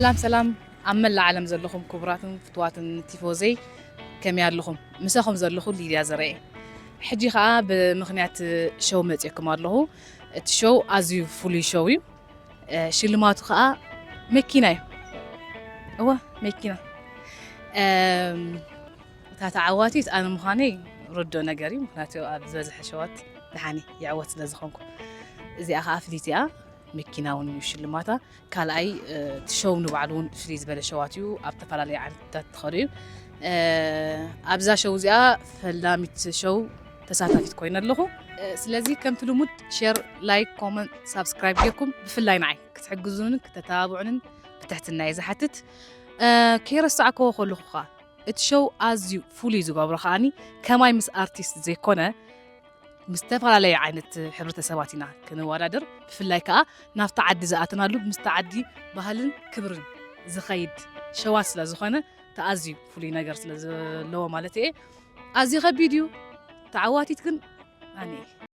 ሰላም ሰላም፣ ኣብ መላእ ዓለም ዘለኹም ክቡራትን ፍቱዋትን ቲፎዘይ፣ ከመይ ኣለኹም? ምሳኹም ዘለኹ ሊድያ ዘርኤ። ሕጂ ኸኣ ብምኽንያት ሸው መጺኤኩም ኣለኹ። እቲ ሸው ኣዝዩ ፍሉይ ሸው እዩ። ሽልማቱ ኸኣ መኪና እዩ። እወ፣ መኪና። እታ ተዓዋቲት ኣነ ምዃነይ ርዶ ነገር እዩ፣ ምክንያቱ ኣብ ዝበዝሐ ሸዋት ደሓኒ ይዕወት ስለ ዝኾንኩ። እዚኣ ኸኣ ፍልይቲ እያ። መኪና እውን እዩ ሽልማታ። ካልኣይ፣ እቲ ሸው ንባዕሉ እውን ፍልይ ዝበለ ሸዋት እዩ። ኣብ ዝተፈላለዩ ዓይነታት ትኸዱ እዩ። ኣብዛ ሸው እዚኣ ፈላሚት ሸው ተሳታፊት ኮይነ ኣለኹ። ስለዚ ከምቲ ልሙድ ሼር፣ ላይክ፣ ኮመንት፣ ሳብስክራይብ ጌርኩም ብፍላይ ንዓይ ክትሕግዙንን ክተተባብዑንን ብትሕትና እየ ዝሓትት። ከይረሳዕከዎ ከለኹ ኸኣ እቲ ሸው ኣዝዩ ፍሉይ ዝገብሮ ከኣኒ ከማይ ምስ ኣርቲስት ዘይኮነ ምስ ዝተፈላለዩ ዓይነት ሕብረተሰባት ኢና ክንወዳደር። ብፍላይ ከኣ ናብቲ ዓዲ ዝኣተናሉ ምስቲ ዓዲ ባህልን ክብርን ዝኸይድ ሸዋት ስለ ዝኾነ እቲ ኣዝዩ ፍሉይ ነገር ስለ ዘለዎ ማለት እየ። ኣዝዩ ከቢድ እዩ። ተዓዋቲት ግን ኣነ እየ።